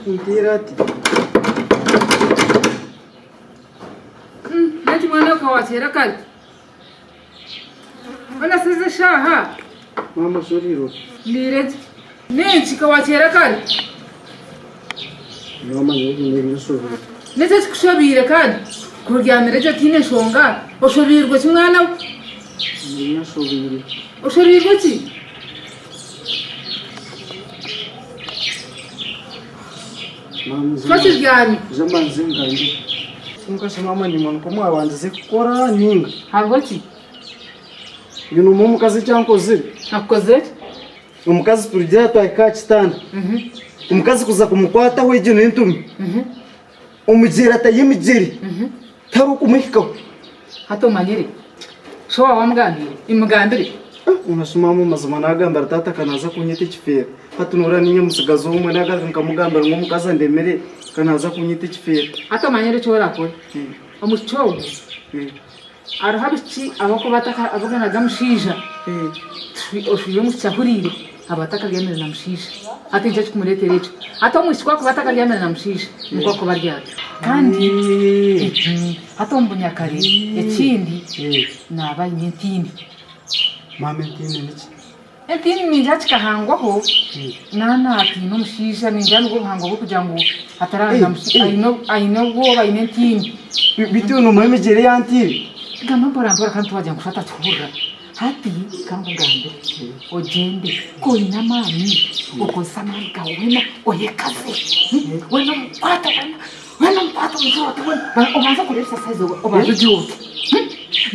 Kunteera ati. N'eki mwana we wakyera kare. Mbwenu ezi eshaaha. Maama oshoreirwe ota? Ndiire gye. N'enki ka wakyera kare? Maama nyowe haine ebinshobeire. N'enki ekikushobeire kandi? Ku oryamire gye otaine nshonga, oshobeirwe ki mwana we? Haine ebinshobeire. Oshobeirwe ki? Twakiryami. Nze mbanze ngambire. Kwonka shi maama naimwe nikwo mwabandize kukora ninga? Hariho ki? Nyine omwe omukazi eki ankozire. Akukozire ki? Omukazi turugyire aha twahika aha kitanda. Omukazi kuza kumukwataho egyo n'entumi. Omugyera atayo emigyere. Tihariho kumuhikaho. Hati omanyire, sho waawe wamugambiire? Imugambire. Omushi maama amazima nagambira taata ka naaza kunyita ekifeera. Hati noreeba ninye mutsigazi omwe nagaruka nkamugambira ngu omukazi andemire ka naaza kunyita ekifeera. Hati omanyire eki orakore? Omwishiki ogu hariho abaishiki abakuba batakabuganaga mushaija, oshwire omwishiki ahuriire aba atakabyamire na mushaija. Hati nikyo ekikumureetera ekyo. Hati omwishiki ku akuba atakabyamire na mushaija nikwo akuba ari atyo. Kandi hati omu bunyakare ekindi naaba aine entiini. Maama entiini niki? Entiini ningira kikahangwaho naaba atiina omushaija ningira nibwo buhangwa bw'okugira ngu aine obwoba aine entiini. Beitu nomuha emigyere ya ntiini? Gamba mpora mpora kandi tiwagira ngu shi atakihurira. Hati kankugambire ogyende ku oine amaani okozese amaani gaawe weena oyekaze weena omukwate weena weena omukwate omugire oti weena obanze okore exercise obanze ogire oti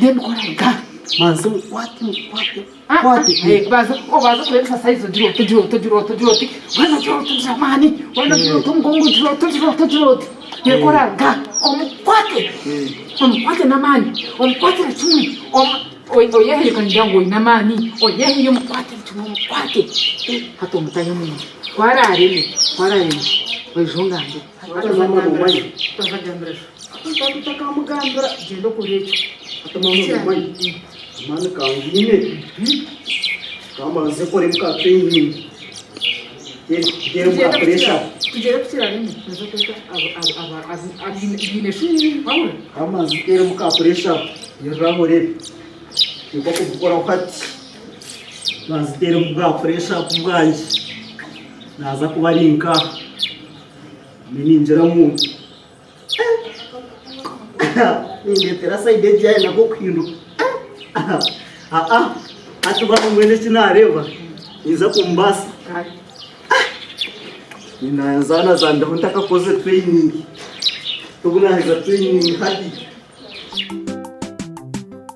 then ku oraruga Mbanze mukwate mukwate mukwate. Obanze okore exercise ogire oti ogire oti ogire oti ogire oti weena ogire oti ogire amaani weena ogire oti omugongo ogire oti ogire oti ogire oti then ku oraruga omukwate omukwate n'amaani omukwatire kimwe. Oyeheyo kandi ningira ngu oine amaani, oyeheyo omukwate kimwe omukwate hati omutahe omunju ku araareme ku araareme oije ongambire. Otazagambira sho. Otakamugambira gyenda okore ekyo. Hati maama nomanya amaani kangwine kambanze nkore nka training nteeremu ka pressure. Tugyere ku kirareme naza kweta abaine wahurira. Kambanze nteeremu ka pressure. Yereraho oreebe. Nikwo kubukoraho hati. Banziteeremu bwa pressure up bwangye. Naaza kuba ari nka ningira ngu nindeetera sayidi egi yaayenda nk'okuhinduka. Aa hati bwaba mbwenu eki naareeba ninza kumubaasa. Naanza ndeho ntakakozire training. Obu naaheza training hati.